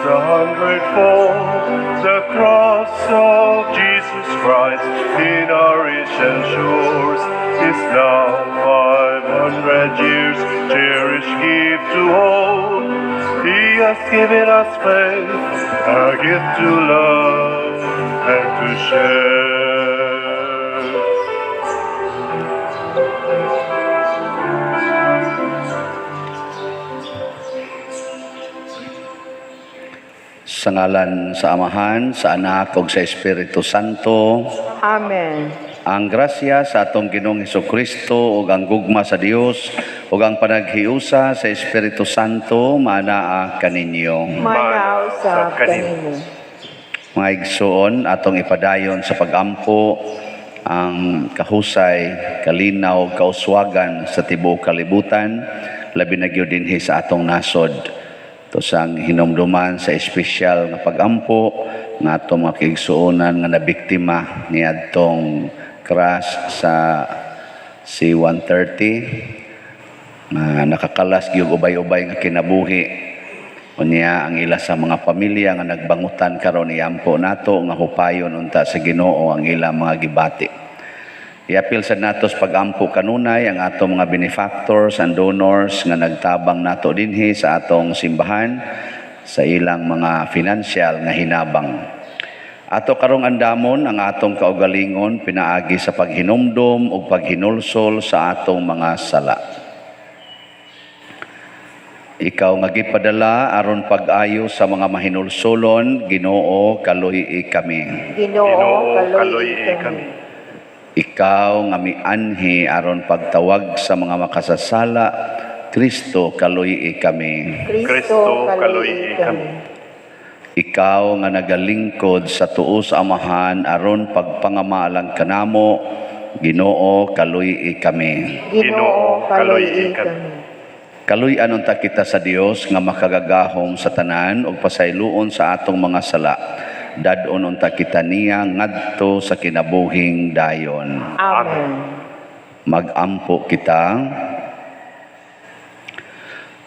Blessed a hundredfold. The cross of Jesus Christ in our ancient shores is now 500 years, cherished gift to all. He has given us faith, a gift to love and to share. Sa ngalan sa Amahan, sa Anak ug sa Espiritu Santo. Amen. Ang grasya sa atong Ginoong Kristo ug ang gugma sa Dios ug ang panaghiusa sa Espiritu Santo manaa kaninyo. Manaa usab kanimo. Mga igsoon, atong ipadayon sa pagampo ang kahusay, kalinaw, kauswagan sa tibuok kalibutan, labi na gyud dinhi sa atong nasod. To sang hinumduman sa espesyal nga pagampo nga atong mga kaigsuonan nga nabiktima niadtong crash sa C-130 nga nakakalas gyud ubay-ubay nga kinabuhi. Unya ang ila sa mga pamilya nga nagbangutan karon, iampo nato nga hupayon unta sa Ginoo ang ilang mga gibati. Iapil sa nato sa pagampo kanunay ang atong mga benefactors and donors nga nagtabang nato dinhi sa atong simbahan sa ilang mga financial nga hinabang. Ato karong andamon ang atong kaugalingon pinaagi sa paghinumdom ug paghinulsol sa atong mga sala. Ikaw nga gipadala aron pag-ayo sa mga mahinulsolon, Ginoo, kaluy-i kami. Ginoo, Ginoo, kaluy-i kaluy-i kami. Kami. Ikaw nga mianhi aron pagtawag sa mga makasasala, Kristo, kaluy-i kami. Kristo, Kristo, kaluy-i kaluy-i kami. Ikaw nga nagalingkod sa tuo sa Amahan aron pagpangamalang kanamo, Ginoo, kaluy-i kami. Ginoo, Ginoo, kaluy-i kaluy-i kami. Kaluy-an unta kita sa Dios nga makagagahom sa tanan ug pasayloon sa atong mga sala. Dad-on unta kita niya ngadto sa kinabuhing dayon. Amen. Magampo kita.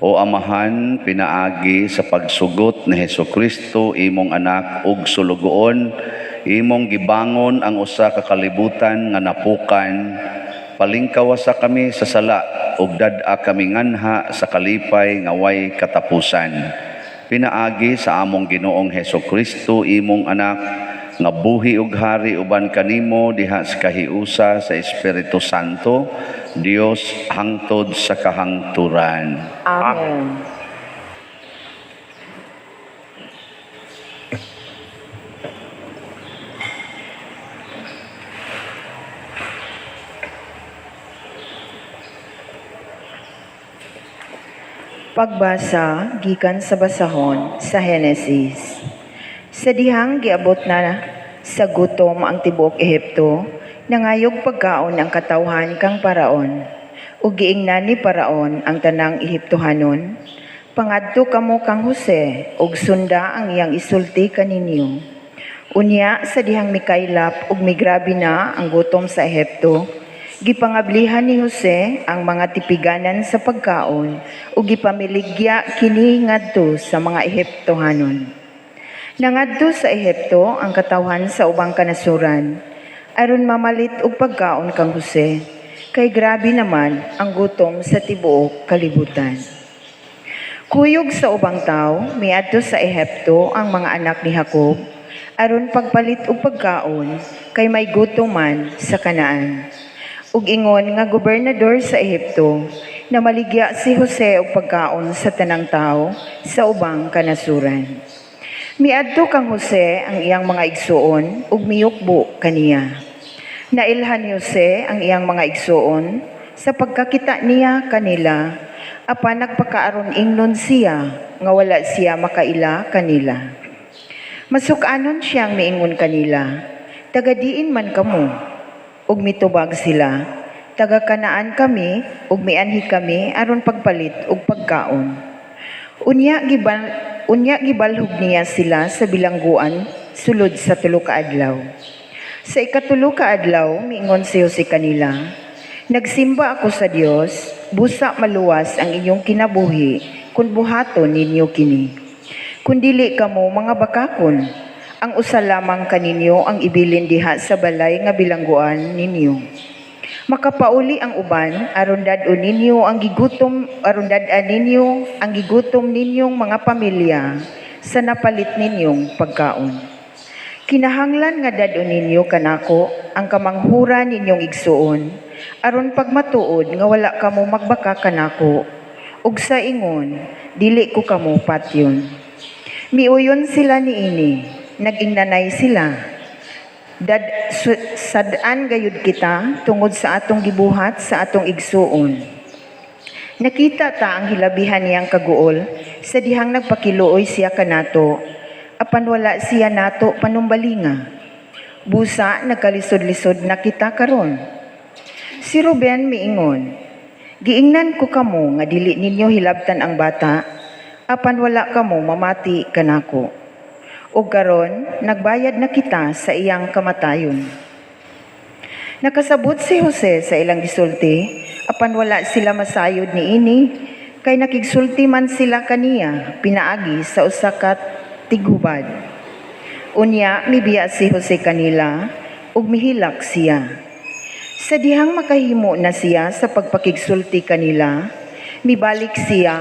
O Amahan, pinaagi sa pagsugot ni Hesus Kristo, imong anak ug sulugoon, imong gibangon ang usa ka kalibutan nga napukan. Palingkawasa kami sa sala ug dad-a kami nganha sa kalipay nga way katapusan. Pinaagi sa among Ginoong Hesus Kristo, imong anak, nga buhi ug hari uban kanimo diha sa kahiusa sa Espiritu Santo, Dios hangtod sa kahangturan. Amen. Pagbasa gikan sa basahon sa Henesis. Sa dihang giabot na sa gutom ang tibuok Ehipto, nangayog pagkaon ang katawhan kang Paraon. Ug giingnan ni Paraon ang tanang Ehiptohanon, "Pangadto kamo kang Jose ug sunda ang iyang isulti kaninyo." Unya sa dihang mikaylap ug migrabe na ang gutom sa Ehipto, gipangablihan ni Jose ang mga tipiganan sa pagkaon ug gipamiligya kini ngadto sa mga Ehiptohanon. Nangadto sa Ehipto ang katawhan sa ubang kanasuran aron mamalit og pagkaon kang Jose, kay grabe naman ang gutom sa tibuok kalibutan. Kuyog sa ubang tawo, miadto sa Ehipto ang mga anak ni Jacob aron pagpalit og pagkaon, kay may gutom man sa Kanaan. Ug ingon nga gobernador sa Ehipto na maligya si Jose og pagkaon sa tanang tawo sa ubang kanasuran. Miadto kang Jose ang iyang mga igsuon ug miyukbo kaniya. Nailhan ni Jose ang iyang mga igsuon sa pagkakita niya kanila, apan nagpakaaron ingnon siya nga wala siya makaila kanila. Masuk-anon siyang miingon kanila, "Tagadiin man kamo?" Ug mitubag sila, "Taga Kanaan kami ug mianhi kami aron pagpalit og pagkaon." Unya gibalhog niya sila sa bilangguan sulod sa 3 ka adlaw. Sa ikatulo ka adlaw, miingon si Jose kanila, "Nagsimba ako sa Dios, busa maluwas ang inyong kinabuhi kung buhaton ninyo kini. Kun dili kamo mga bakakon, ang usa lamang kaninyo ang ibilin diha sa balay nga bilangguan ninyo. Makapauli ang uban aron dad-on ninyo ang gigutom aron dad-an ninyo ang gigutom ninyong mga pamilya sa napalit ninyong pagkaon. Kinahanglan nga dad-on ninyo kanako ang kamanghura ninyong igsuon aron pagmatuod nga wala kamo magbaka kanako ug sa ingon dili ko kamo patyon. Miuyon sila niini, nag-ingnanay sila. Sad-an gayud kita tungod sa atong gibuhat sa atong igsuon. Nakita ta ang hilabihan niyang kaguol sa dihang nagpakiluoy siya kanato, apan wala siya nato panumbalinga. Busa nagkalisod-lisod na kita karon. Si Ruben miingon, "Giingnan ko kamo nga dili ninyo hilabtan ang bata, apan wala kamo mamati kanako. Ug karon nagbayad na kita sa iyang kamatayon." Nakasabot si Jose sa ilang gisulti, apan wala sila masayod niini, kay nakigsulti man sila kaniya pinaagi sa usa ka tighubad. Unya mibiya si Jose kanila ug mihilak siya. Sa dihang makahimo na siya sa pagpakigsulti kanila, mibalik siya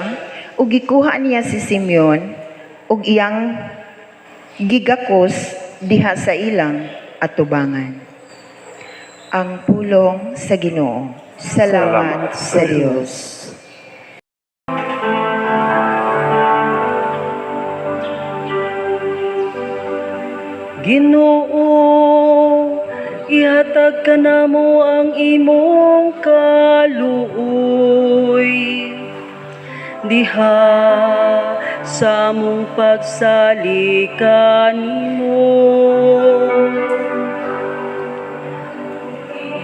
ug gikuha niya si Simeon ug iyang gigakos diha sa ilang atubangan. Ang pulong sa Ginoo. Salamat sa Dios. Ginoo, ihatag kanamo ang imong kaluoy diha sa among pagsali kanimo.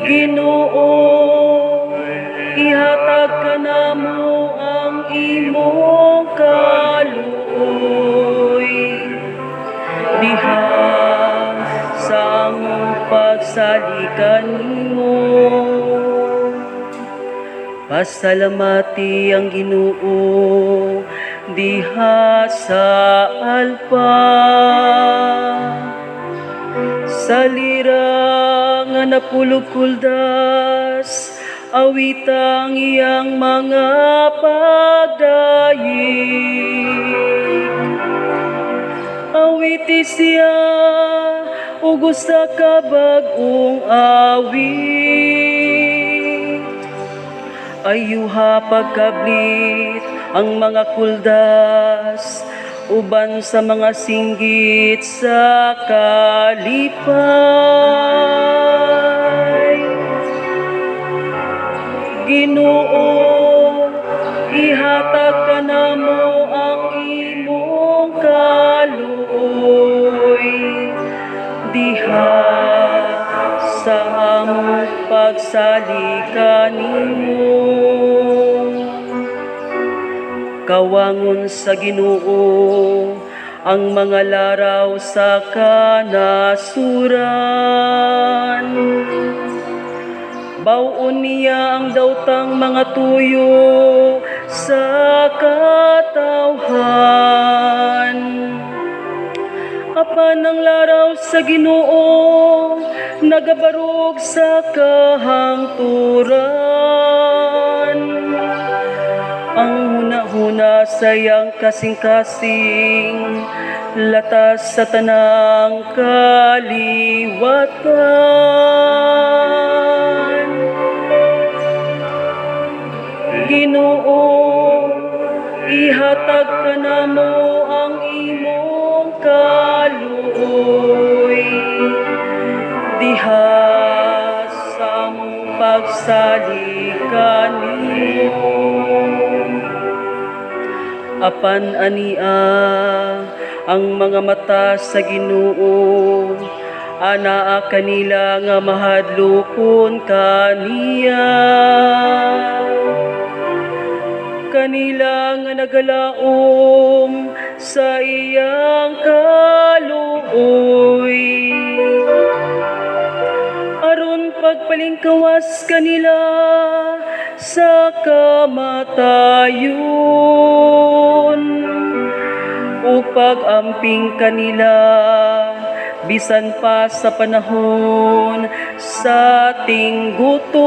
Ginoo, ihatag kanamo ang imong kaluoy diha sa among pagsali kanimo. Pasalamati ang Ginoo diha sa alpa. Sa lira nga napulog kuldas, awitang iyang mga pagdayik. Awiti siya ug usa ka bag-ong awit. Ayuha pagkablit ang mga kuldas uban sa mga singgit sa kalipay. Ginoo, ihatag kanamo ang imong kaluoy diha sa among pagsali kanimo. Kawangon sa Ginoo ang mga laraw sa kanasuran. Baw-on niya ang daotang mga tuyo sa katawhan. Apan ang laraw sa Ginoo nagabarog sa kahangturan. Ang huna-huna sa iyang kasing-kasing latas sa tanang kaliwatan. Ginoo, ihatag kanamo ang imong kaluoy diha sa among pagsali kanimo. Apan ania ang mga mata sa Ginoo, anaa kanila nga mahadlokon kaniya. Kanila nga nagalaom sa iyang kaluoy. Aron pagpalingkawas kanila sa kamatayon ug Pag-amping kanila bisan pa sa panahon sa tinggutom.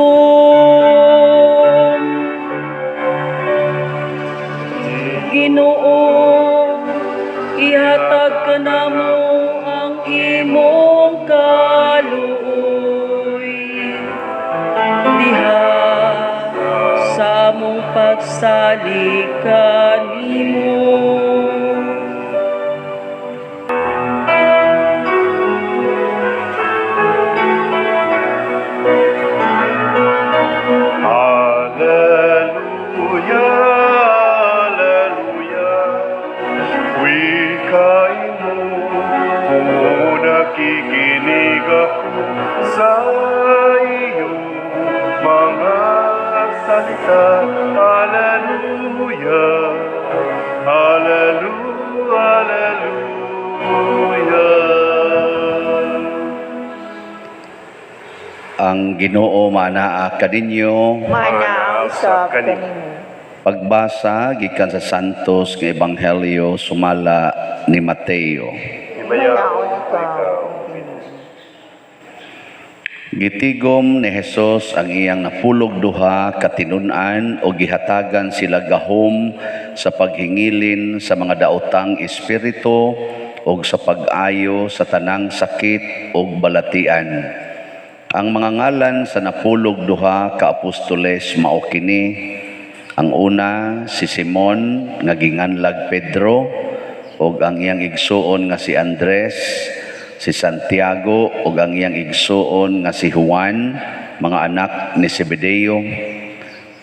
Ginoo, ihatag kanamo ang imong kaluoy diha sa among pagsalig kanimo. Alleluia, Alleluia. Wikain mo, nakikinig ako sa iyong mga salita. Alleluia, Alleluia, Alleluia. Ang Ginoo maanaa kaninyo. Maanaa usab kanimo. Pagbasa gikan sa Santos nga Ebanghelyo sumala ni Mateo. Himayaon ikaw, Ginoo. Gitigom ni Hesus ang iyang napulog duha ka tinun-an o gihatagan sila gahom sa paghingilin sa mga daotang espiritu og sa pag-ayo sa tanang sakit og balatian. Ang mga ngalan sa napulog duha ka apostoles mao kini. Ang una si Simon nga ginganlag Pedro og ang iyang igsuon nga si Andres, si Santiago og ang iyang igsuon nga si Juan, mga anak ni Zebedeo,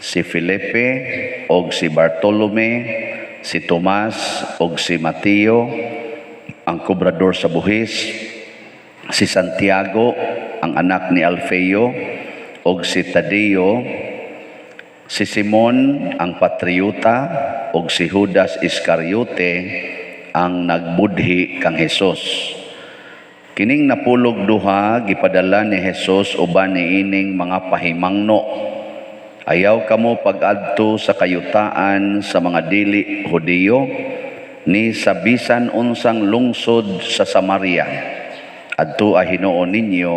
si Felipe og si Bartolome, si Tomas og si Mateo, ang kobrador sa buhis, si Santiago ang anak ni Alfeo og si Tadeo, si Simon ang patriota og si Judas Iscariote ang nagbudhi kang Hesus. Kining napulog duha gipadala ni Hesus uban niining mga pahimangno. Ayaw kamo pag-adto sa kayutaan sa mga dili Hudiyo ni sa bisan unsang lungsod sa Samaria. Adto ay hinuon ninyo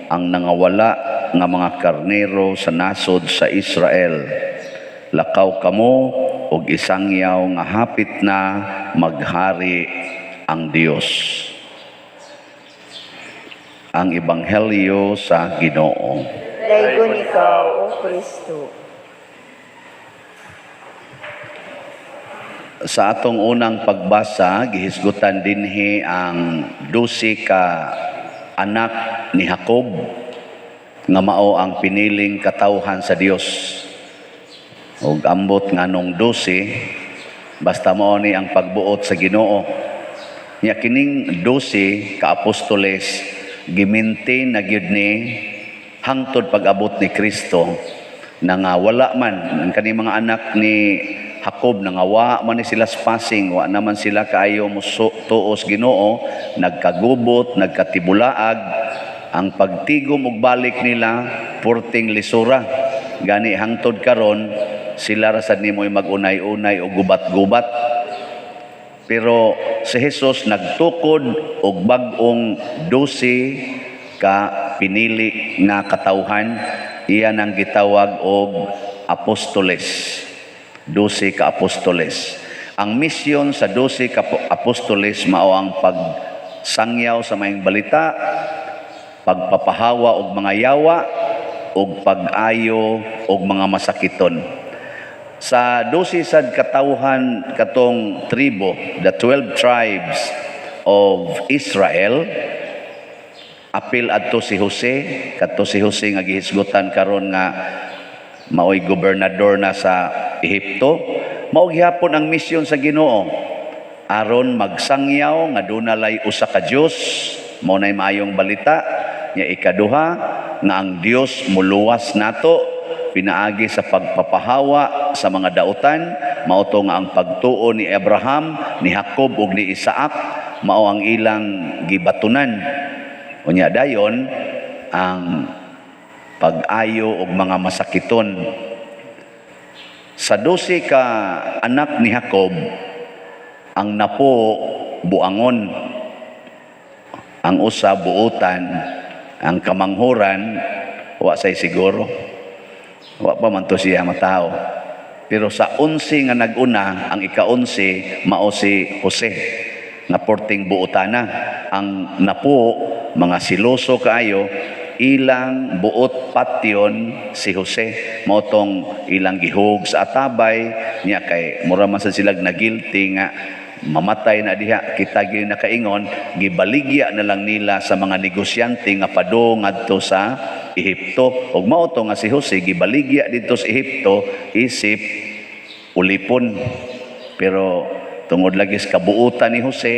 ang nangawala nga mga karnero sa nasod sa Israel. Lakaw kamo og isangyaw nga hapit na maghari ang Dios. Ang Ebanghelyo sa Ginoo. Daygon ikaw, O Kristo. Sa atong unang pagbasa, gihisgutan dinhi ang 12 ka anak ni Jacob nga mao ang piniling katawhan sa Dios. Og ambot nganong 12, basta mao ni ang pagbuot sa Ginoo. Nya kining 12 ka apostoles giminti na gyud ni hangtod pag-abot ni Kristo na nga wala man ang kaning mga anak ni Jacob na nga wa man ni sila spasing, wa naman sila kaayo tuos Ginoo, nagkagubot, nagkatibulaag. Ang pagtigom ug balik nila purting lisura. Gani hangtod karon sila ra sad nimoy magunay-unay og gubat-gubat. Pero si Jesus nagtukod og bag-ong 12 ka pinili nga katawhan, iyan ang gitawag og apostoles. 12 ka apostoles. Ang misyon sa 12 ka apostoles mao ang pagsangyaw sa maayong balita, pagpapahawa og mga yawa, og pag-ayo og mga masakiton. Sa 12 sad katawhan katong tribo, the 12 tribes of Israel, apil adto si Jose, kadto si Jose nga gihisgutan karon nga maoy gobernador na sa Ehipto. Mao gihapon ang misyon sa Ginoo aron magsangyaw nga duna lay usa ka Dios, mao nay maayong balita. Nya ikaduha nga ang Dios muluwas nato pinaagi sa pagpapahawa sa mga dautan, mao to nga ang pagtuo ni Abraham, ni Jacob ug ni Isaac mao ang ilang gibatunan. Unya dayon ang pag-ayo og mga masakiton. Sa 12 ka anak ni Jacob, ang napo buangon. Ang usa buutan, ang kamanghuran wa say siguro. Wa pa man to siya matao. Pero sa 11 nga nag-una, ang ika-11 mao si Jose nga porting buotana. Ang napo mga siloso kaayo, ilang buot patyon si Jose. Mao tong ilang gihug sa atabay niya kay mura man sa silag na guilty nga mamatay na diha, kita gyud nakaingon, gibaligya na lang nila sa mga negosyante nga padung ngadto sa Ehipto. Ug mao to nga si Jose gibaligya didto sa Ehipto isip ulipon. Pero tungod lagi sa kabuutan ni Jose,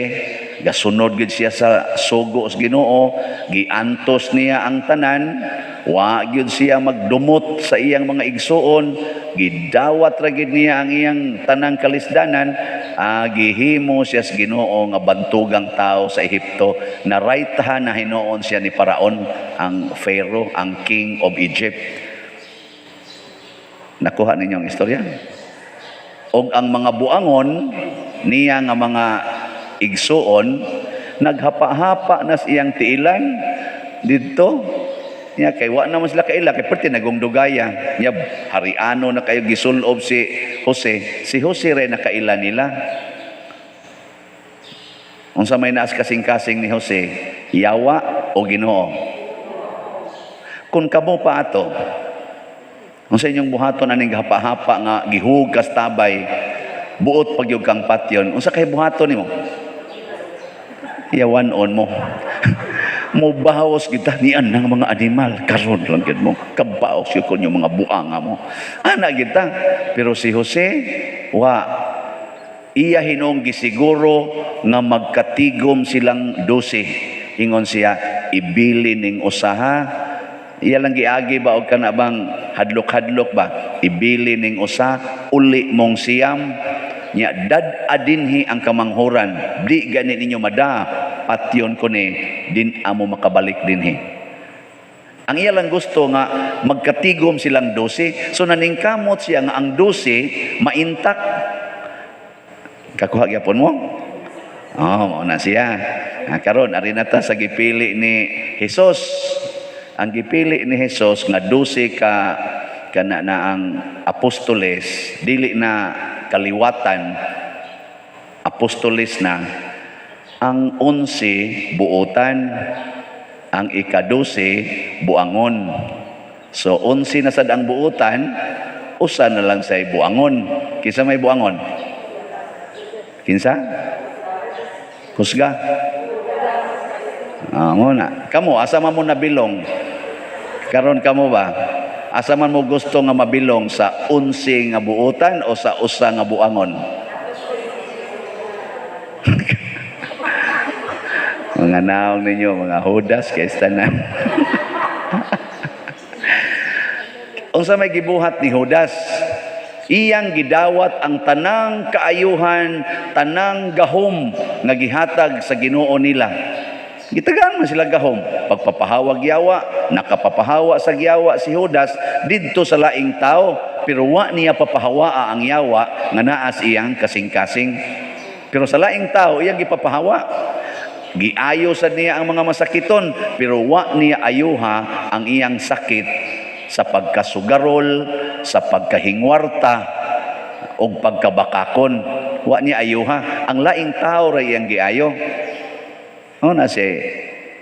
gasunod gid siya sa sugo sa Ginoo, giantos niya ang tanan, wa gyud siya magdumot sa iyang mga igsuon, gidawat ra gid niya ang iyang tanang kalisdanan, gihimo siya sa Ginoo nga bantugang tao sa Ehipto. Na right na hinuon siya ni Paraon, ang Pharaoh, ang king of Egypt. Nakuha ninyo ang istorya? Og ang mga buangon niya nga mga igsuon naghapa-hapa na sa iyang tiilan didto niya kay wa naman sila kaila kay perti nagong dugaya niya, hariano na kayo gisulob si Jose. Si Jose ray nakaila nila. Unsa may naas kasing-kasing ni Jose, yawa o Ginoo? Kung kamo pa ato, unsa inyong buhaton aning gahapa-hapa nga gihug kas tabay, buot pagyud kang patyon, unsa kay buhaton nimo? Yawan-on mo. Mubawas kita nian ng mga animal karon lang gid mo kabaos yun kun yung mga buanga mo ana kita. Pero si Jose wa iya hinong gisiguro nga magkatigom silang 12. Ingon siya, "Ibili ning usaha." Iya lang giagi ba og kana bang hadlok-hadlok ba, "Ibili ning usa, uli mong siyam nya, dad adinhi ang kamanghuran, di gani ninyo mada, patyon ko ni din amo makabalik dinhi." Ang iya lang gusto nga magkatigom silang 12. So naningkamot siya nga ang 12 maintak. Kakuha gyapon mo? Oh, mao na siya. Ah, karon ari na ta sa gipili ni Jesus. Ang gipili ni Jesus nga 12 ka kana na ang apostoles, dili na kaliwatan, apostoles na. Ang 11 buotan, ang ika-12 buangon. So 11 na sad ang buotan, usa na lang say buangon. Kinsa may buangon? Kinsa? Kusga. Ah, mo na. Kamo, asa man mo nabilong? Karon kamo ba? Asa man mo gusto nga mabilong, sa 11 nga buotan o sa usa nga buangon? Mga naong ninyo, mga Judas, kay tanan. Unsa may gibuhat ni Judas? Iyang gidawat ang tanang kaayuhan, tanang gahom nga gihatag sa Ginoo nila. Gitagaan man sila gahom. Pagpapahawag yawa, nakapapahawa sa giyawa si Judas didto sa laing tao, pero wa niya papahawaa ang yawa nga naa sa iyang kasing-kasing. Pero sa laing tao iyang gipapahawa. Giayo sad niya ang mga masakiton, pero wa niya ayuha ang iyang sakit sa pagkasugarol, sa pagkahingwarta og pagkabakakon. Wa niya ayuha. Ang laing tao ra iyang giayo. O na si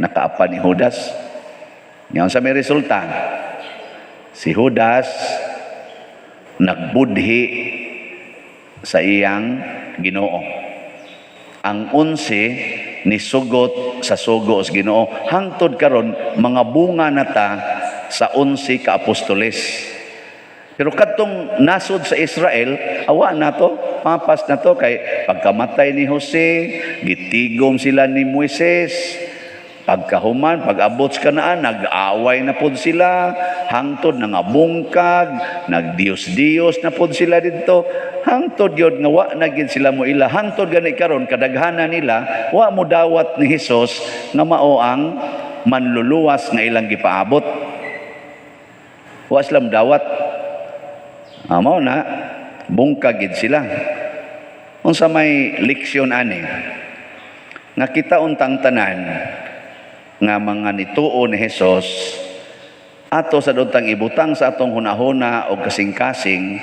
nakaapa ni Judas. Ngayon sa may resulta, si Judas nagbudhi sa iyang Ginoo. Ang 11 nisugot sa sugo sa Ginoo. Hangtod karon mga bunga na ta sa 11 ka apostoles. Pero kadtong nasod sa Israel, awa na to, papas na to, kay pagkamatay ni Jose, gitigom sila ni Moises. Pagkahuman, pag-abot sa Kanaan, nag-away na pod sila, hangtod nangabungkag, nagdiyos-diyos na pod sila didto. Hangtod yun nga wa na gid sila mo ila. Hangtod gani karon kadaghana nila, wa mo dawat ni Hesus nga mao ang manluluwas nga ilang gipaabot. Wa sila dawat. Mao na, bungkag gid sila. Unsa may leksyon ani? Nga kita untang tanan nga mga nituo ni Hesus, ato sa untang ibutang sa atong hunahuna o kasing-kasing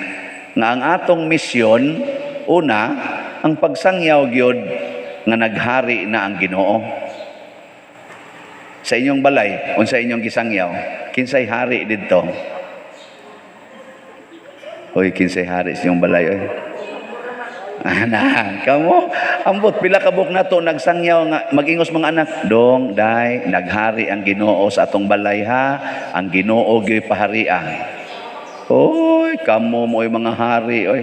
nga ang atong misyon, una, ang pagsangyaw gyud nga naghari na ang Ginoo. Sa inyong balay, unsa inyong gisangyaw? Kinsay hari didto? Hoy, kinsay hari sa inyong balay oy? Ana, kamo, ambot pila ka buok nato nagsangyaw nga magingos mga anak, "Dong, day, naghari ang Ginoo sa atong balay ha, ang Ginoo gyoy paharia." Oy, kamo mo'y mga hari oy.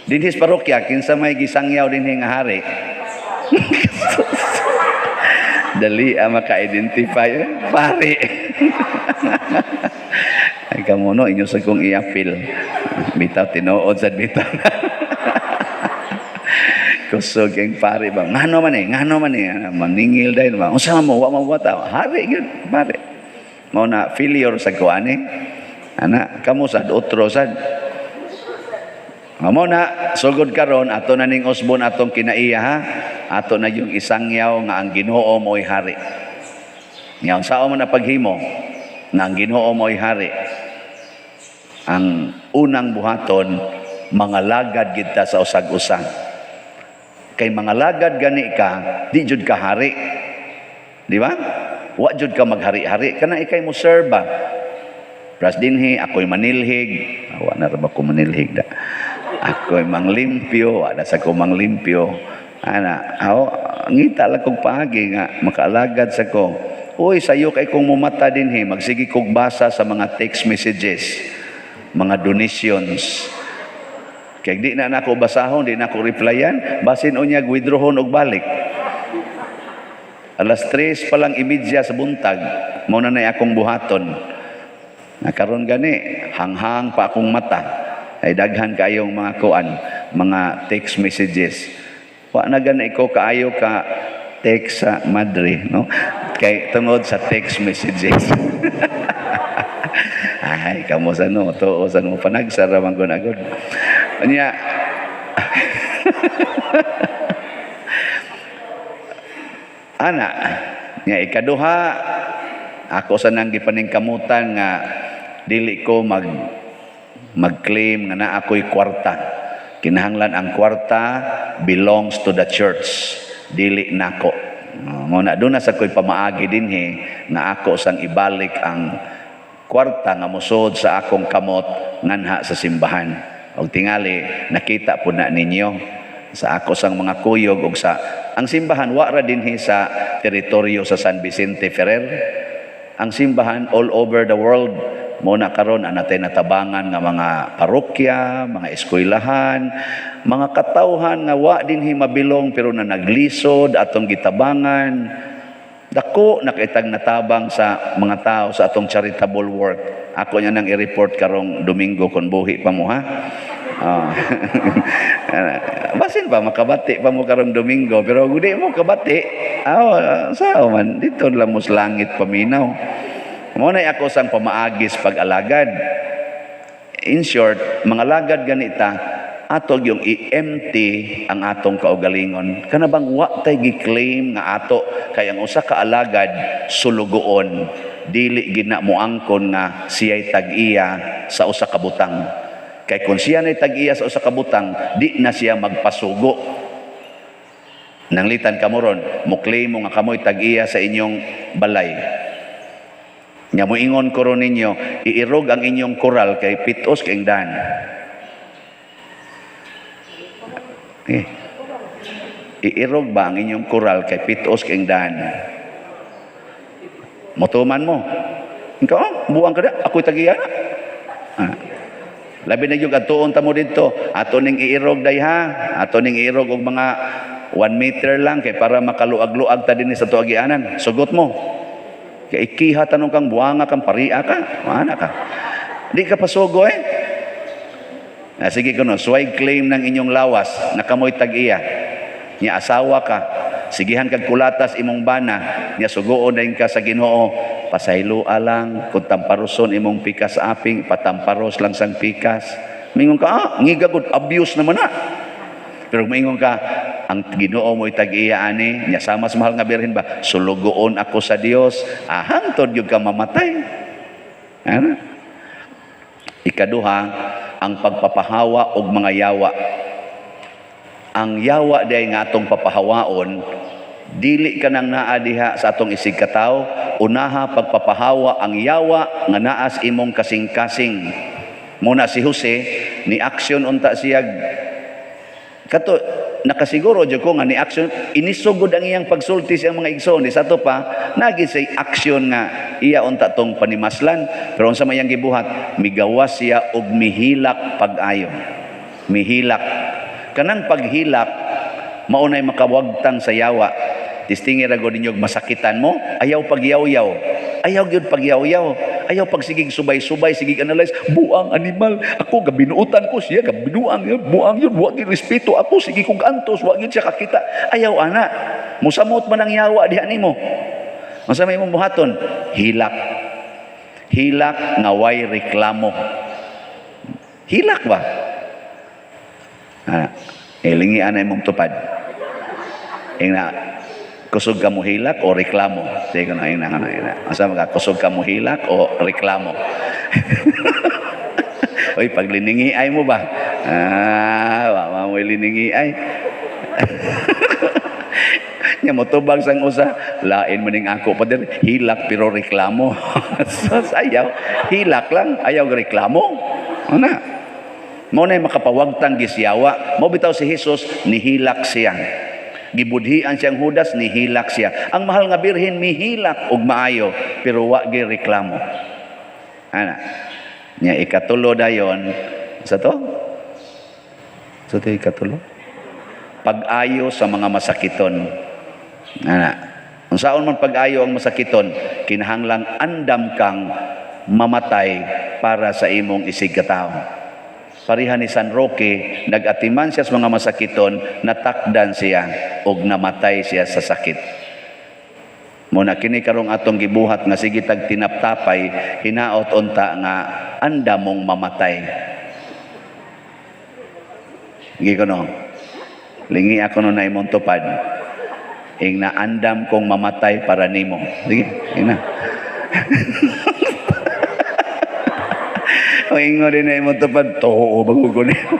Dinhi sa parokya, kinsa may gisangyaw dinhi nga hari? Dali ang maka-identify, eh, pari. Ay kamo no, inyo sa kong i-appeal. Bitaw tinuod sad bitaw. Kusog ang pare ba? Ngano man eh, ngano man eh. Maningil dahil ba? Unsa man mo, wa man buwata. Hari gyud, pare. Mao na failure sa kuan eh. Ana, kamo sad otro sad. Mao na sugod karon ato na ning usbon atong kinaiya ha. Ato na yung isangyaw nga ang Ginoo mo'y hari. Nya unsa man na paghimo nga ang Ginoo mo'y hari? Ang unang buhaton, mga lagad kita sa usag-usa. Kay mga lagad gani ka, di jud ka hari. Di ba? Wa jud ka maghari-hari. Kana ikay mo serve ba? Pras dinhi, ako'y manilhig. Wa na ra ba ko manilhig da? Ako'y manglimpyo. Wa na sa ko manglimpyo. Ana, aw, ngita lang kog paagi nga makaalagad sa ko. Uy, sayo kay kong mumata dinhi, magsige kog basa sa mga text messages, mga donations. Kay di na nako basahon, di na ako replyan, basin unyag withdrawhon og balik. 3:30 pa lang sa buntag, mao na nay akong buhaton. Nakaron gani, hanghang pa akong mata. Ay daghan kayong mga kuan, mga text messages. Wa na gani ko kaayo ka text sa madre, no? Kay tungod sa text messages. Ay, kamo sa no, tuo sa no, panagsara man ko na gud. Nya, ana, nya ikaduha, ako sa nang gipaningkamutan nga dili ko mag-claim nga naa ako'y kwarta. Kinahanglan ang kwarta belongs to the church, dili nako. Mo na doon na sa ko'y pamaagi dinhi nga ako sang ibalik ang kwarta nga mosod sa akong kamot nganha sa simbahan. Og tingali nakita po na ninyo sa ako sang mga kuyog og sa ang simbahan wa ra dinhi sa teritoryo sa San Vicente Ferrer. Ang simbahan all over the world. Mo na karon anatay natabangan nga mga parokya, mga eskwelahan, mga katawhan nga wa dinhi mabilong pero na naglisod atong gitabangan. Dako nakitag natabang sa mga tao sa atong charitable work. Ako niya nang i-report karong Domingo kon buhi pa mo ha. Basin pa makabati pa mo karong Domingo pero di mo kabati. Sao man dito lang mo sa langit paminaw. Mo na ako sang pamaagis pag-alagad. In short, mga lagad ganita ato yung i-empty ang atong kaugalingon. Kana bang wa tay gi-claim nga ato kay ang usa ka alagad sulugoon, dili gina moangkon nga siya'y tag-iya sa usa ka butang. Kay kung siya nay tag-iya sa usa ka butang, di na siya magpasugo. Nanglitan kamo ron, mo-claim mo nga kamoy tag-iya sa inyong balay. Nya moingon ko ron ninyo, iirog ang inyong koral kay pitos kay dan. Iirog ba ang inyong koral kay pitos kay dan? Motuman mo. Ikaw, oh, buwang ka na, ako'y tag-iya na. Ah. Labi na yung atuon ta mo dito, ato ning iirog day ha, ato ning iirog og mga 1 meter lang kay para makaluag-luag ta dinhi sa tuagianan. Sugot mo. Kay ikiha tanong kang buwanga kang paria ka, maana ka. Di ka pasugo eh. Ah, sige kuno, sway claim ng inyong lawas na kamoy tag-iya. Nya asawa ka, sigihan kag kulatas imong bana, nya sugoon dayon ka sa Ginoo, pasayloa lang kung tamparoson imong pikas aping, patamparos lang sang pikas. Mingon ka, ah, ngiga gud, abuse naman na. Pero mingon ka, Ang Ginoo mo'y tag-iya ani nya, sama sa Mahal nga Birhen ba, sulugoon ako sa Dios, hangtod gyud ka mamatay. Ano? Ikaduha, ang pagpapahawa og mga yawa. Ang yawa diay nga atong papahawaon, dili ka nang naa diha sa atong isig katawo. Unaha pagpapahawa ang yawa nga naas imong kasing-kasing. Muna si Jose ni aksyon unta siya kato, nakasiguro jud ko nga ni aksyon, inisugod ang iyang pagsulti siyang mga igsoon. Sa ato pa nagi say aksyon nga iya unta tong panimaslan, pero unsa may iyang gibuhat, migawas siya og mihilak pag-ayo. Mihilak, kanang paghilak mao nay makawagtang sa yawa. Tistingi ra gud ninyo, masakitan mo, ayaw pagyaw-yaw, ayaw gyud pagyaw-yaw, ayaw pagsigig subay-subay, sigig analyze, buang animal ako, gabinuutan ko siya, gabinuang yun, buang yun, wa gyud respeto ako, sige kong antos, wa gyud siya kakita. Ayaw ana, musamot man ang yawa diha nimo. Unsa may imong buhaton? Hilak, hilak nga way reklamo. Hilak ba? Ah, ilingi ana imong tupad. Ingna, kusog ka mo hilak o reklamo? Sige na, ingna kana, ingna. Asa maka kusog ka mo hilak o reklamo? Oy, pagliningi ay mo ba? Ah, wa mo liningi ay. Nya motubag sang usa, lain maning ako pader, hilak pero reklamo. So, ayaw, hilak lang, ayaw reklamo. Ano na? Mao na makapawagtang gisyawa. Mao bitaw si Jesus nihilak siya. Gibudhian siyang Judas, nihilak siya. Ang Mahal nga Birhen mihilak og maayo, pero wa gi reklamo. Ana. Nya ikatulo dayon sa to? Sa to ikatulo? Pag-ayo sa mga masakiton. Ana. Unsaon man pag-ayo ang masakiton, kinahanglang andam kang mamatay para sa imong isig katawo. Pareha ni San Roque, nag-atiman siya sa mga masakiton, natakdan siya og namatay siya sa sakit. Muna kini karong atong gibuhat nga sige tag tinaptapay, hinaot unta nga anda mong mamatay. Sige ko no. Lingi ako no na imong tupad. Ing naandam kong mamatay para nimo. Sige, ing na. O ingo din na imong tupad, too bago ko nimo.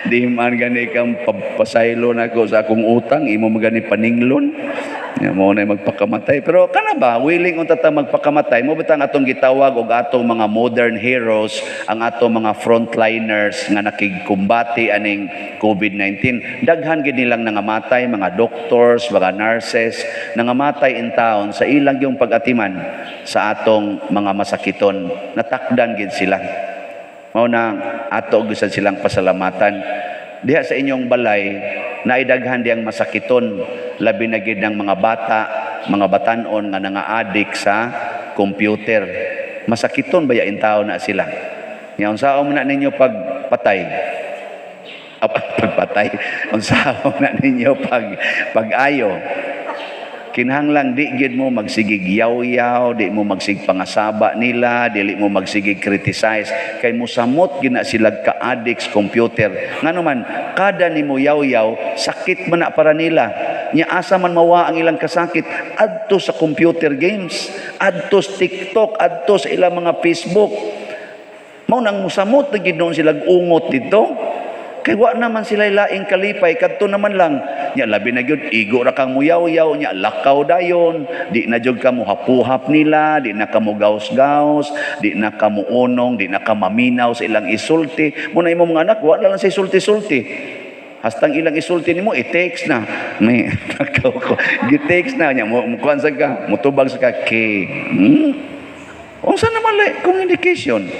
Di man gani kang pasaylo na ko sa akong utang, imo magani paninglon. Mo na magpakamatay. Pero kana ba, willing unta ta magpakamatay? Mo bitang atong gitawag og atong mga modern heroes, ang atong mga frontliners nga nakigkumbati aning COVID-19. Daghan gid nilang nangamatay, mga doctors, mga nurses, nangamatay in town sa ilang yung pag-atiman sa atong mga masakiton. Natakdan gid sila. Mao na ato gyud silang pasalamatan. Diha sa inyong balay, naidaghan diyang masakiton, labi na gid ng mga bata, mga batanon nga nanga-addict sa computer. Masakiton ba yain tao na sila? Nya unsaon man na ninyo pagpatay? Pagpatay. Unsaon na ninyo pag-ayo? Kinahanglan di gid mo magsigig yaw-yaw, di mo magsigig pangasaba nila, dili mo magsigig criticize kay musamot gid na sila ka-addicts computer. Ngano man kada nimo yaw-yaw, sakit man na para nila. Nya asa man mawa ang ilang kasakit adto sa computer games, adto sa TikTok, adto sa ilang mga Facebook. Mao nang musamot na gid noon sila ungot dito. Kay wa naman sila laing kalipay, kadto naman lang. Nya labi na gyud igo ra kang muyaw-yaw, nya lakaw dayon, di na jud ka mohapuhap nila, di na ka mo gaus-gaus, di na ka mounong, di na ka maminaw sa ilang isulti. Muna imong mga anak, wa na lang sa isulti-sulti. Hastang ilang isulti nimo, i-text na. May lakaw ko. Gi-text na nya, mukuan sa ka, mutubag sa ka ke. Unsa naman lay communication?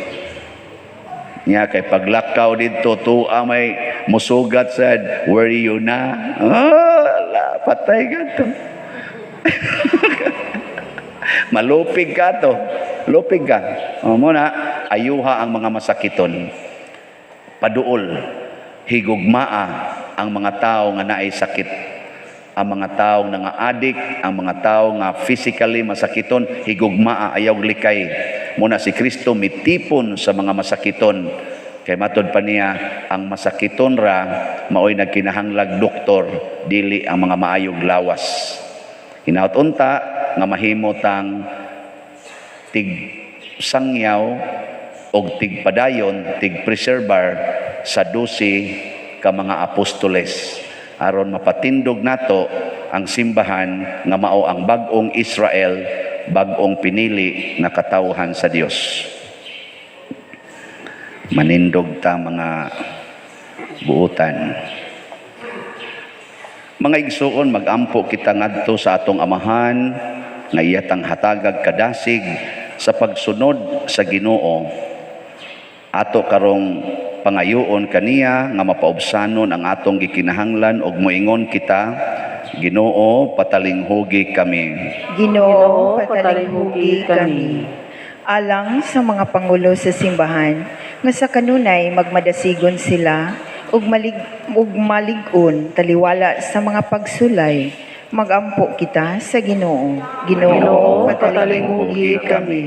Nya kay paglakaw didto tuwa may musugat sad, where you na? Ah, la, patay ka to. Malupig ka to. Lupig ka. O, muna, ayuha ang mga masakiton. Paduol, higugmaa ang mga tao nga naay sakit. Ang mga tao nga nga-addict, ang mga tao nga physically masakiton, higugmaa, ayaw likay. Muna si Kristo mitipon sa mga masakiton. Kay matod pa niya, ang masakiton ra maoy nagkinahanglag doktor, dili ang mga maayog lawas. Hinaut unta nga mahimo tang tig sangyaw og tigpadayon, tig-preserbar sa 12 ka mga apostoles aron mapatindog nato ang simbahan nga mao ang bag-ong Israel, bag-ong pinili nga katawhan sa Dios. Manindog ta, mga buutan. Mga igsuon, magampo kita ngadto sa atong Amahan nga iyatang hatagag kadasig sa pagsunod sa Ginoo. Ato karong pangayoon kaniya nga mapaubsanon ang atong gikinahanglan ug moingon kita, Ginoo, patalinghugi kami. Ginoo, patalinghugi kami. Alang sa mga pangulo sa simbahan, nga sa kanunay magmadasigon sila ug malig-on taliwala sa mga pagsulay, magampo kita sa Ginoo. Ginoo, Ginoo, patalinghugi patalinghugi kami.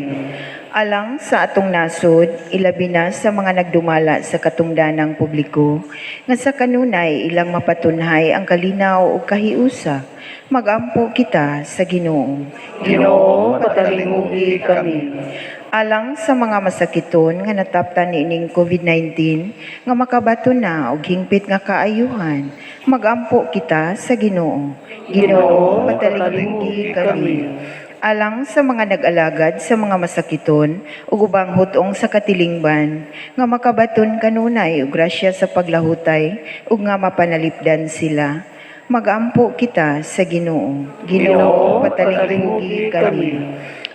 Alang sa atong nasod, ilabi na sa mga nagdumala sa katungdanang publiko, nga sa kanunay ilang mapatunhay ang kalinaw ug kahiusa, magampo kita sa Ginoo. Ginoo, patalinghugi kami. Alang sa mga masakiton nga nataptan niining COVID-19 nga makabaton na og hingpit nga kaayuhan, magampo kita sa Ginoo. Ginoo, patalinghugi kami. Alang sa mga nag-alagad sa mga masakiton ug ubang hut-ong sa katilingban nga makabaton kanunay og grasya sa paglahutay ug nga mapanalipdan sila, magampo kita sa Ginoo. Ginoo, patalinghugi kami.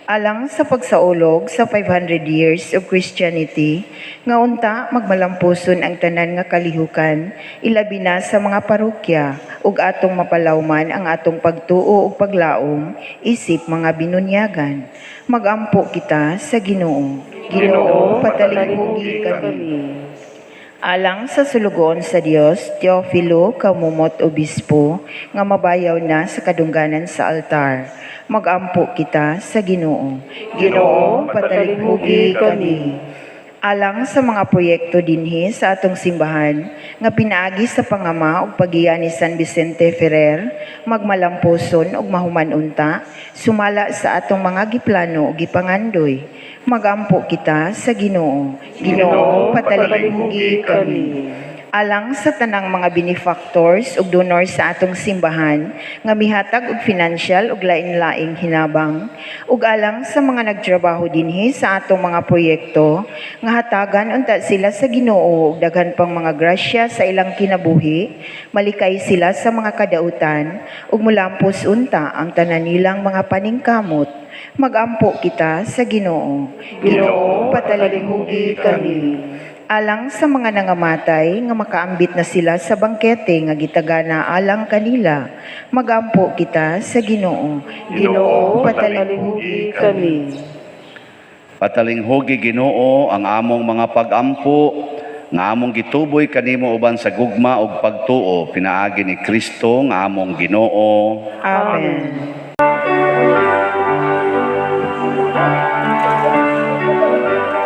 Alang sa pagsaulog sa 500 years of Christianity, nga unta magmalampuson ang tanan nga kalihukan, ilabi na sa mga parokya, ug atong mapalawman ang atong pagtuo ug paglaom isip mga binunyagan, magampo kita sa Ginoo. Ginoo, patalinghugi kami. Alang sa sulugoon sa Dios, Teofilo Camomot Obispo, nga mabayaw na sa kadungganan sa altar, magampo kita sa Ginoo. Ginoo, patalinghugi kami. Alang sa mga proyekto dinhi sa atong simbahan nga pinaagi sa pangama ug pagiya ni San Vicente Ferrer, magmalampuson ug mahuman unta sumala sa atong mga giplano ug gipangandoy, magampo kita sa Ginoo. Ginoo, patalinghugi kami. Alang sa tanang mga benefactors ug donors sa atong simbahan nga mihatag og financial ug lain-laing hinabang, ug alang sa mga nagtrabaho dinhi sa atong mga proyekto nga hatagan unta sila sa Ginoo og daghan pang mga grasya sa ilang kinabuhi, malikay sila sa mga kadautan ug mulampos unta ang tanan nilang mga paningkamot, magampo kita sa Ginoo. Ginoo, patalinghugi kami. Alang sa mga nangamatay nga makaambit na sila sa bangkete nga gitagana alang kanila, magampo kita sa Ginoo. Ginoo, patalinghugi kami. Patalinghugi, Ginoo, ang among mga pagampo nga among gituboy kanimo uban sa gugma ug pagtuo pinaagi ni Kristo nga among Ginoo. Amen.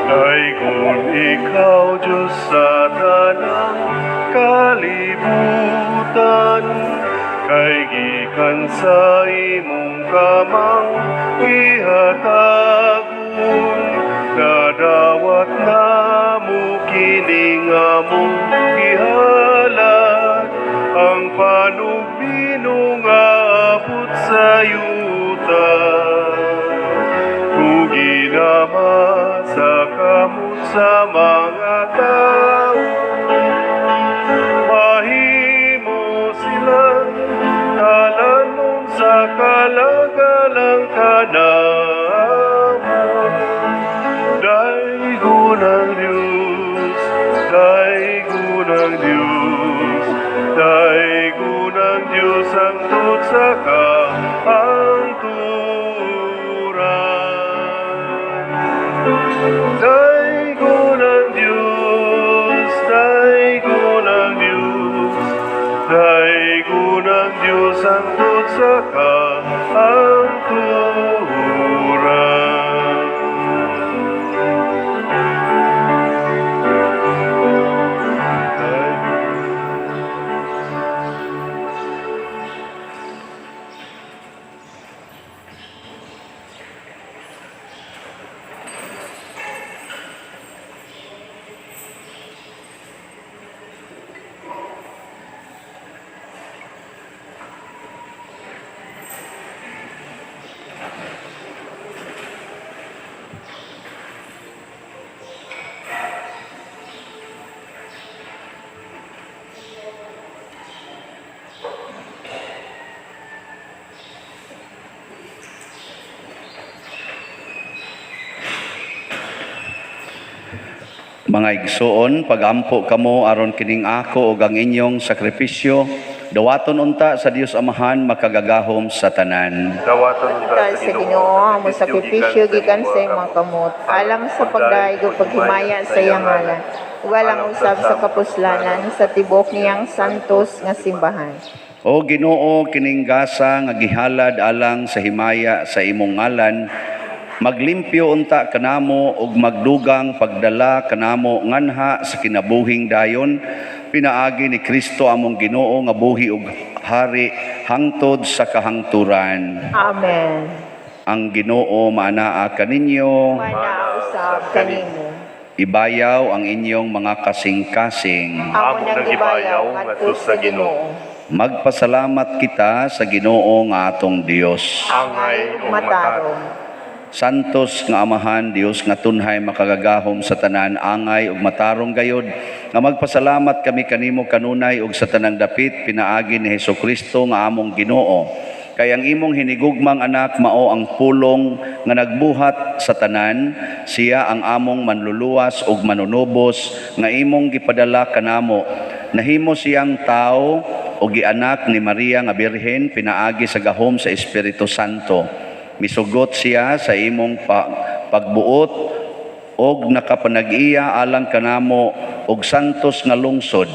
Daygon ikaw, Diyos, sa tanang kalibutan, kay gikan sa imong kamang gihatagon, nadawat namo kini nga among gihalad, ang panugmino nga abot sa yuta. Tugi naman sa kamot sa mga tao, mahimo sila talanon sa kalagalang kanamo. Daygon ang Diyos, daygon ang Diyos, daygon ang Diyos hangtod sa kahangturan. Daygon ang Diyos, daygon ang Diyos, daygon ang Diyos hangtod sa kahangturan. Mga igsoon, pagampo kamo aron kining ako ug ang inyong sakripisyo, dawaton unta sa Dios Amahan makagagahom sa tanan. Dawaton Unta sa Ginoo ang sakripisyo gikan sa imong kamot, alang sa pagdayeg ug paghimaya sa iyang ngalan, ug alang usab sa kapuslanan sa tibuok niyang santos nga simbahan. O Ginoo, kining gasa nga gihalad alang sa himaya sa imong ngalan, maglimpyo unta kanamo ug magdugang pagdala kanamo nganha sa kinabuhing dayon, pinaagi ni Kristo among Ginoo nga buhi ug hari hangtod sa kahangturan. Amen. Ang Ginoo maanaa kaninyo, Maanaa usab kanimo. Ibayaw ang inyong mga kasing-kasing. Amo nang gibayaw ngadto sa Ginoo. Magpasalamat kita sa Ginoo nga atong Dios. Angay ug matarong. Santos nga Amahan, Dios nga tunhay makagagahom sa tanan, angay ug matarong gayod, nga magpasalamat kami kanimo kanunay ug sa tanang dapit pinaagi ni Hesukristo nga among Ginoo. Kay ang imong hinigugmang anak mao ang pulong nga nagbuhat sa tanan, siya ang among manluluwas ug manunubos nga imong gipadala kanamo. Nahimo siyang tao o gianak ni Maria nga Birhen pinaagi sa gahom sa Espiritu Santo. Misugot siya sa imong pagbuot og nakapanag-iya alang kanamo og santos nga lungsod.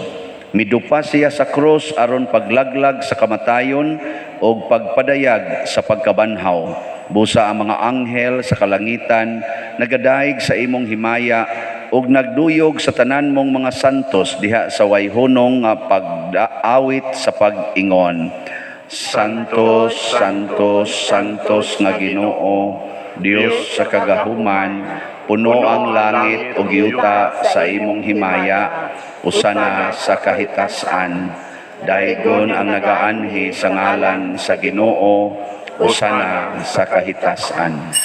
Midupa siya sa krus aron paglaglag sa kamatayon og pagpadayag sa pagkabanhaw. Busa ang mga anghel sa kalangitan nagadayeg sa imong himaya og nagduyog sa tanan mong mga santos diha sa wayhunong nga pag-awit sa pag-ingon. Santos, Santos, Santos nga Ginoo, Dios sa kagahuman, puno ang langit ug yuta sa imong himaya, usana sa kahitasan. Daygon ang nagaanhi sa ngalan sa Ginoo, usana sa kahitasan.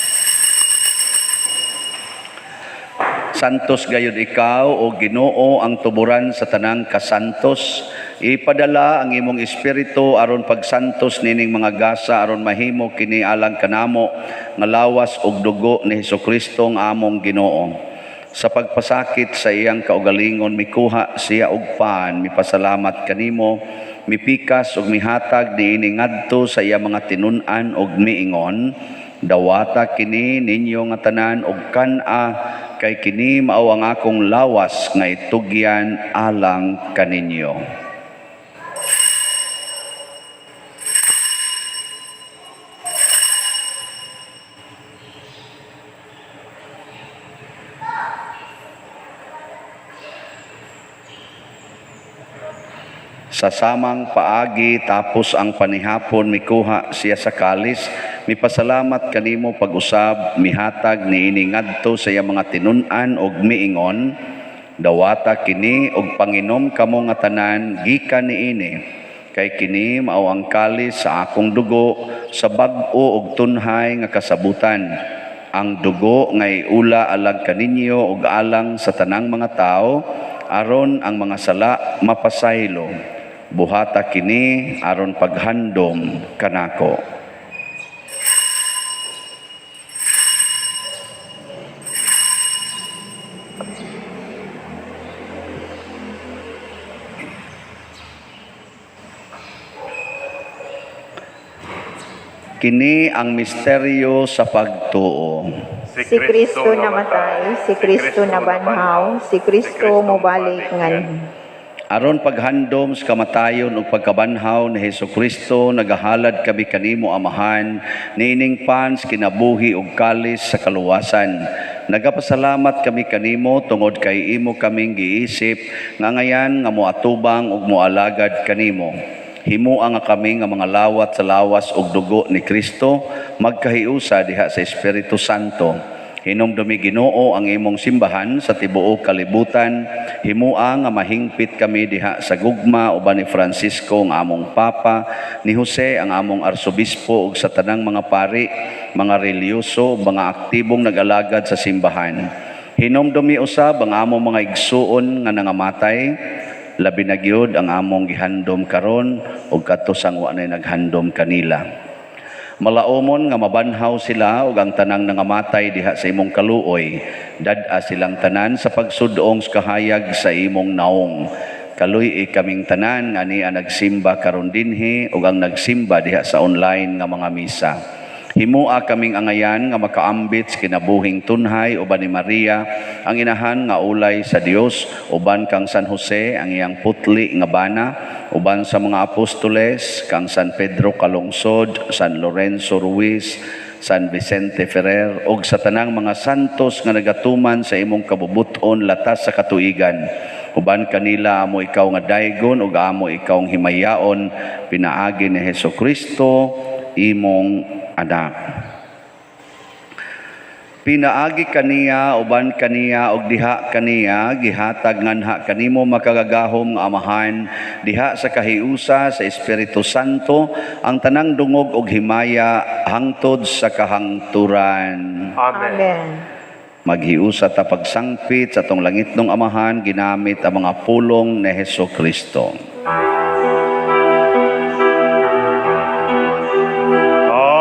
Santos gayud ikaw o Ginoo ang tuburan sa tanang kasantos. Ipadala ang imong espiritu aron pagsantos nining mga gasa aron mahimo kini alang kanamo nga lawas ug dugo ni Hesukristo ang among Ginoo. Sa pagpasakit sa iyang kaugalingon mikuha siya og pan, mipasalamat kanimo, mipikas ug mihatag niini ngadto sa iyang mga tinun-an ug miingon, dawata kini ninyo nga tanan og kan-a, kay kini mao ang akong lawas nga itugyan alang kaninyo. Sa samang paagi tapos ang panihapon mikuha siya sa kalis, mipasalamat kanimo pag-usab, mihatag niini ngadto sa iyang mga tinun-an og miingon, dawata kini og panginom kamo nga tanan gikan niini, kay kini mao ang kalis sa akong dugo sa bag-o og tunhay nga kasabutan. Ang dugo nga iula alang kaninyo ug alang sa tanang mga tawo aron ang mga sala mapasaylo. Buhata kini aron paghandom kanako. Kini ang misteryo sa pagtuo. Si Kristo namatay, si Kristo nabanhaw, si Kristo mobalik nganhi. Aron paghandom sa kamatayon ug pagkabanhaw ni Hesukristo, nagahalad kami kanimo Amahan, niining pans kinabuhi ug kalis sa kaluwasan. Nagapasalamat kami kanimo tungod kay imo kaming giisip nga ngayan nga moatubang ug moalagad kanimo. Himua nga kami nga mga lawat sa lawas ug dugo ni Kristo, magkahiusa diha sa Espiritu Santo. Hinumdumi Ginoo ang imong simbahan sa tibuok kalibutan. Himua nga mahingpit kami diha sa gugma uban ni Francisco ang among Papa, ni Jose ang among Arsobispo ug sa tanang mga pari, mga relihiyoso, mga aktibong nag-alagad sa simbahan. Hinumdumi usab ang among mga igsuon nga nangamatay, labi na gyud ang among gihandom karon ug kadto sang wa nay naghandom kanila. Malaumon nga mabanhaw sila ug ang tanang nangamatay diha sa imong kaluoy, dad-a silang tanan sa pagsudong sa kahayag sa imong naong. Kaluy-i kaming tanan nga ania nagsimba karon dinhi ug ang nagsimba diha sa online nga mga misa. Himua kaming angayan nga makaambit sa kinabuhing tunhay uban ni Maria, ang inahan nga ulay sa Dios, uban kang San Jose, ang iyang putli nga bana, uban sa mga apostoles, kang San Pedro Calungsod, San Lorenzo Ruiz, San Vicente Ferrer, ug sa tanang mga santos nga nagatuman sa imong kabubuton latas sa katuigan. Uban kanila amo ikaw nga daygon ug amo ikaw ang himayaon pinaagi ni Hesus Kristo imong anak. Pinaagi kaniya, uban kaniya, ug diha kaniya, gihatag nganha kanimo makagagahom nga Amahan, diha sa kahiusa sa Espiritu Santo, ang tanang dungog ug himaya hangtod sa kahangturan. Amen. Amen. Maghiusa ta pagsangpit sa atong langitnong Amahan, ginamit ang mga pulong ni Hesus Kristo.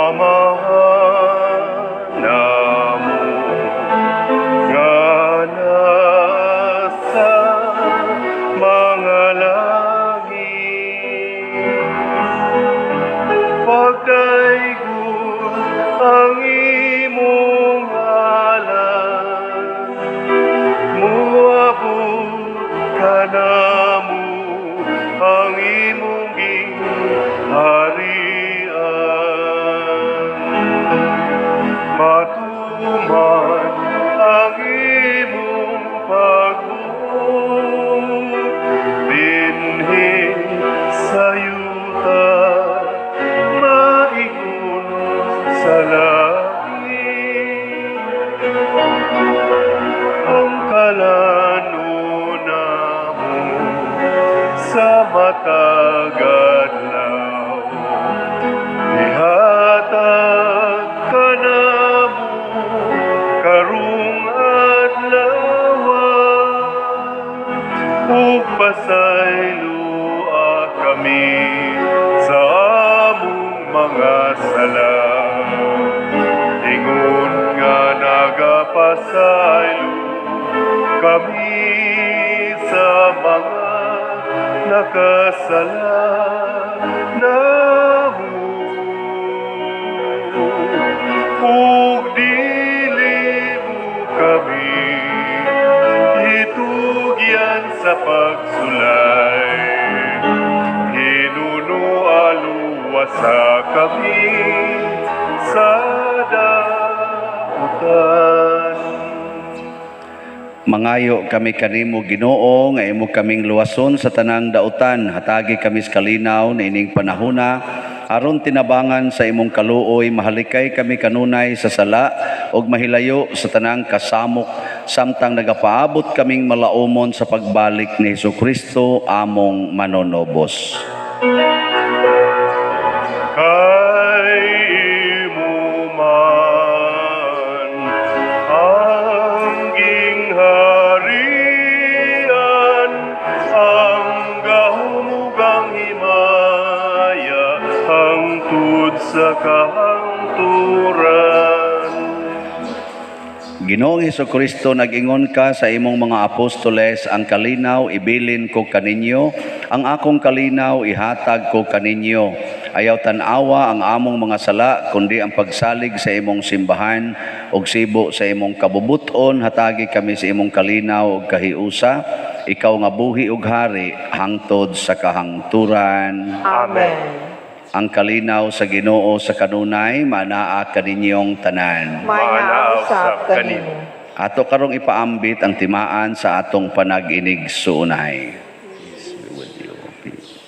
Amahan namo nga nasa mga langit, pagdaygon ang imong ngalan, moabot kanamo ang imong gingharian. Matuman ang imong pagbuot dinhi sa yuta, maingon sa langit. Ang kalanon namo sa matag adlaw, ihatag kanamo karong adlaw, ug pasayloa kami sa among mga sala, ingon nga nagapasaylo kami sa mga nakasala namo, ug dili mo kami itugyan sa pagsulay, hinunoa luwasa kami sa dautan. Mangayo kami kanimo, Ginoo, nga imo kaming luwason sa tanang dautan. Hatagi kami sa kalinaw niining panahona aron tinabangan sa imong kaluoy mahalikay kami kanunay sa sala ug mahilayo sa tanang kasamok samtang nagapaabot kaming malaumon sa pagbalik ni Hesukristo among manonobos. Kay imo man ang gingharian, ang gahom ug ang himaya, hangtod sa kahangturan. Ginoong Hesukristo, nag-ingon ka sa imong mga apostoles, "Ang kalinaw ibilin ko kaninyo, ang akong kalinaw ihatag ko kaninyo. Ayaw tan-awa ang among mga sala, kundi ang pagsalig sa imong simbahan ug sibo sa imong kabubuton, hatagi kami sa imong kalinaw ug kahiusa, ikaw nga buhi ug hari hangtod sa kahangturan." Amen. Ang kalinaw sa Ginoo sa kanunay manaa kaninyong tanan. Manaa usab kanimo. Ato karong ipaambit ang timaan sa atong panag-inig suunay. Peace be with you. Peace.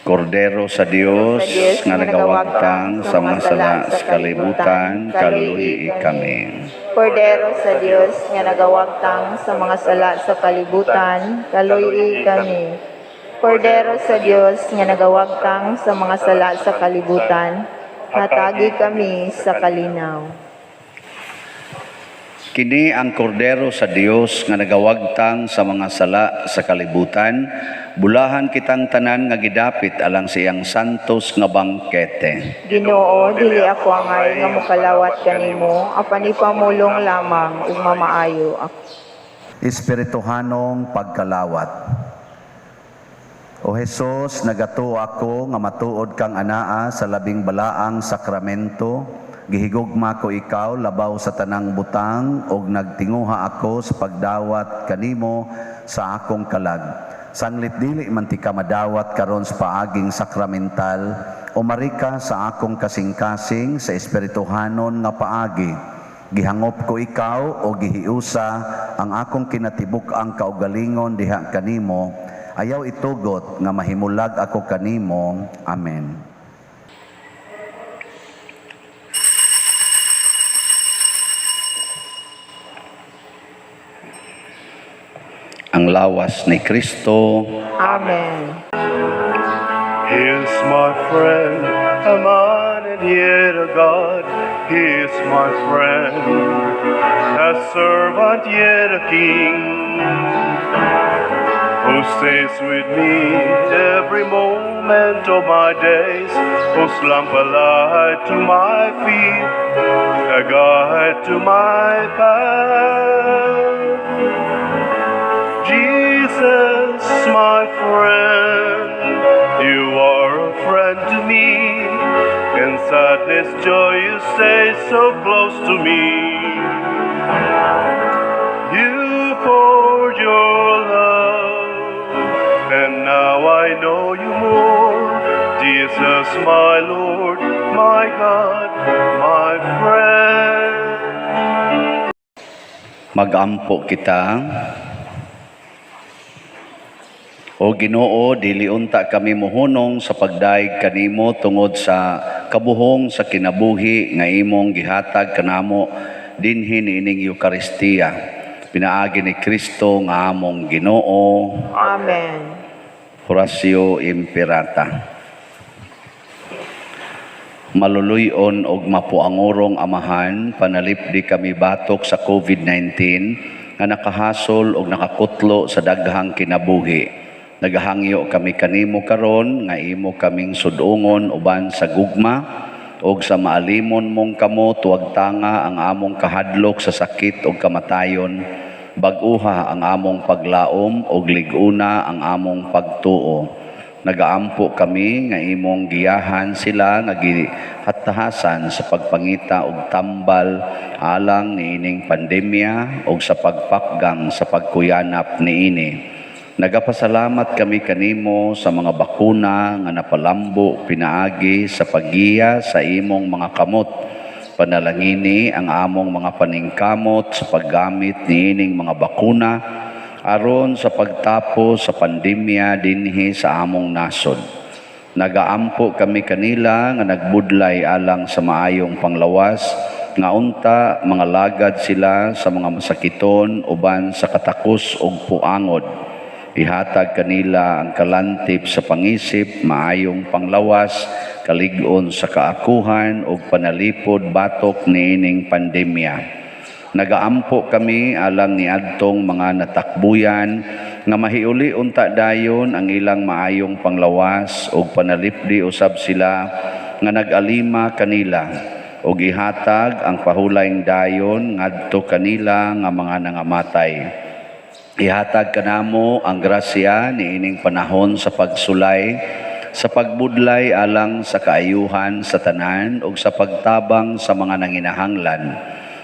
Kordero sa Dios nga nagawagtang sa mga sala sa kalibutan, kaluhi kami. Kordero sa Dios nga nagawagtang sa mga sala sa kalibutan, kaluhi kami. Kordero sa Dios nga nagawagtang sa mga sala sa kalibutan, hatagi kami sa kalinaw. Kini ang kordero sa Dios nga nagawagtang sa mga sala sa kalibutan. Bulahan kitang tanan nga gidapit alang sa iyang santos nga bangkete. Ginoo, dili ako angay nga mokalawat kanimo, apan ipamulong lamang ug mamaayo ako. Espirituhanong pagkalawat. O Hesus, nagatuo ako nga matuod kang anaa sa labing balaang sakramento. Gihigugma ko ikaw labaw sa tanang butang ug nagtinguha ako sa pagdawat kanimo sa akong kalag. Sanglit dili man tika madawat karon sa paaging sakramental, umari ka sa akong kasing-kasing sa espirituhanon nga paagi. Gihangop ko ikaw o gihiusa ang akong kinatibuk-ang kaugalingon diha kanimo. Ayaw itugot nga mahimulag ako kanimo. Amen. Ang lawas ni Kristo. Amen. He is my friend, a man and yet a God. He is my friend, a servant yet a king, who stays with me every moment of my days, whose lamp a light to my feet, a guide to my path. Jesus, my friend, you are a friend to me. In sadness, joy, you stay so close to me. You poured your love, and now I know you more. Jesus, my Lord, my God, my friend. Magampo kita. O Ginoo, dili unta kami mohunong sa pagdayeg kanimo tungod sa kabuhong sa kinabuhi nga imong gihatag kanamo dinhi niining Eukaristiya. Pinaagi ni Kristo nga among Ginoo. Amen. Oratio Imperata. Maluluy-on og mapuangurong Amahan, panalipdi kami batok sa COVID-19 nga nakahasol og nakakutlo sa daghang kinabuhi. Nagahangyo kami kanimo karon nga imo kaming sudungon uban sa gugma og sa maalimon mong kamot tuwagtanga ang among kahadlok sa sakit og kamatayon. Bag-uha ang among paglaom og lig-una ang among pagtuo. Nagaampo kami nga imong giyahan sila nga gihatahasan sa pagpangita og tambal alang niining pandemya og sa pagpakgang sa pagkuyanap niini. Nagapasalamat kami kanimo sa mga bakuna nga napalambo pinaagi sa paggiya sa imong mga kamot. Panalangini ang among mga paningkamot sa paggamit niining mga bakuna aron sa pagtapos sa pandemya dinhi sa among nasod. Nagaampo kami kanila nga nagbudlay alang sa maayong panglawas, nga unta mga lagad sila sa mga masakiton uban sa katakos ug puangod. Ihatag kanila ang kalantip sa pangisip, maayong panglawas, kalig-on sa kaakuhan ug panalipod batok niining pandemya. Nagaampo kami alang niadtong mga natakbuyan nga mahiuli unta dayon ang ilang maayong panglawas ug panalipdi usab sila nga nag-alima kanila ug ihatag ang pahulayng dayon ngadto kanila nga mga nangamatay. Ihatag kanamo ang grasya niining panahon sa pagsulay, sa pagbudlay alang sa kaayuhan sa tanan ug sa pagtabang sa mga nanginahanglan.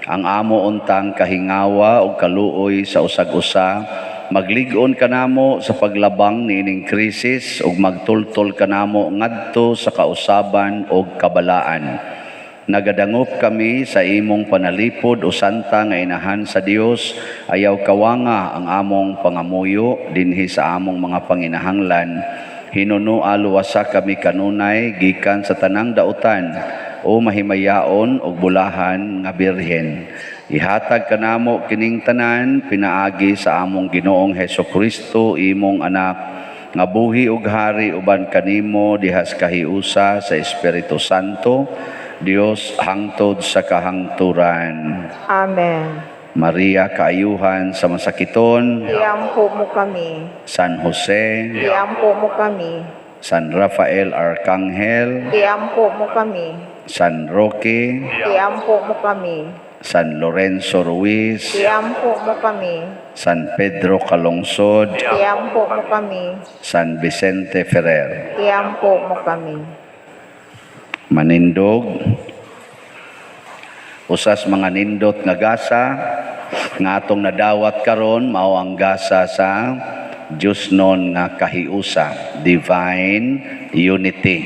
Ang amo untang kahingawa ug kaluoy sa usag-usa, maglig-on kanamo sa paglabang niining krisis ug magtultol kanamo ngadto sa kausaban ug kabalaan. Nagadangop kami sa imong panalipod o santa nga inahan sa Dios, ayaw kawanga ang among pangamuyo dinhi sa among mga panginahanglan. Hinunoa luwasa kami kanunay gikan sa tanang dautan o mahimayaon og bulahan nga birhen. Ihatag kanamo kining tanan pinaagi sa among Ginoong Hesukristo, imong anak, nga buhi ug hari uban kanimo diha sa kahiusa sa Espiritu Santo, Dios hangtod sa kahangturan. Amen. Maria Kaayuhan sa Masakiton, Iampo mo kami. San Jose, Iampo mo kami. San Rafael Arcangel, Iampo mo kami. San Roque, Iampo mo kami. San Lorenzo Ruiz, Iampo mo kami. San Pedro Calungsod, Iampo mo kami. San Vicente Ferrer. Iampo mo kami. Manindog, usas mga nindot nga gasa nga atong nadawat karon mao ang gasa sa Diosnon nga kahiusa, divine unity.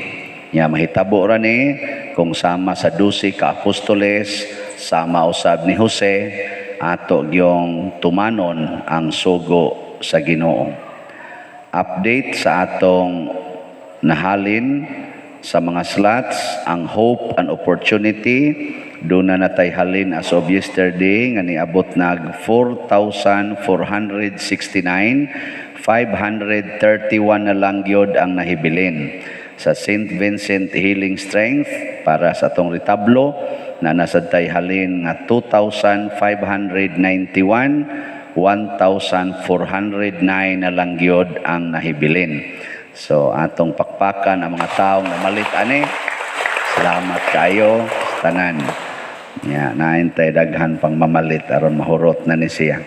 Nya mahitabo ra ni kung sama sa 12 ka apostoles, sama usab ni Jose, ato gyong tumanon ang sugo sa Ginoo. Update sa atong nahalin sa mga slots, ang Hope and Opportunity, duna na tay halin as of yesterday nga niabot nag 4,469, 531 na lang gyud ang nahibilin. Sa St. Vincent Healing Strength para sa atong retablo na nasad tay halin nga 2,591, 1,409 na lang gyud ang nahibilin. So atong pakpakan ang mga taong namalit ani. Salamat kayo tanan. Ya, naintay daghan pang mamalit aron mahurot na ni siya.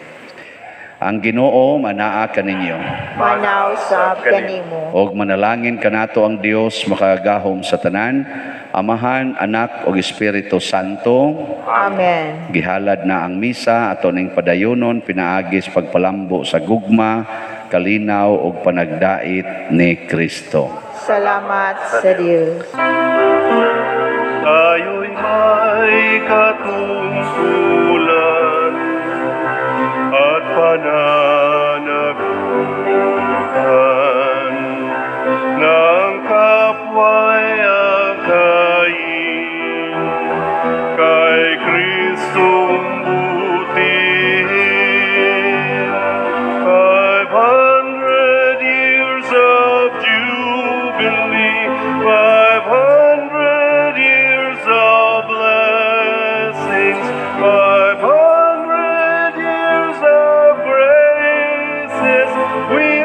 Ang Ginoo manaa kaninyo. Manaa usab kanimo. Og manalangin kanato ang Dios makagagahom sa tanan, Amahan, Anak ug Espiritu Santo. Amen. Gihalad na ang misa ato ning padayunon pinaagi sa pagpalambo sa gugma, kalinaw ug panagdait ni Kristo. Salamat sa Dios. Tayo'y may katungkulan at pananagutan ng kapwa'y akayin kay Kristong butihin. 500 years of jubilee, 500 years of blessings, 500 years of graces. We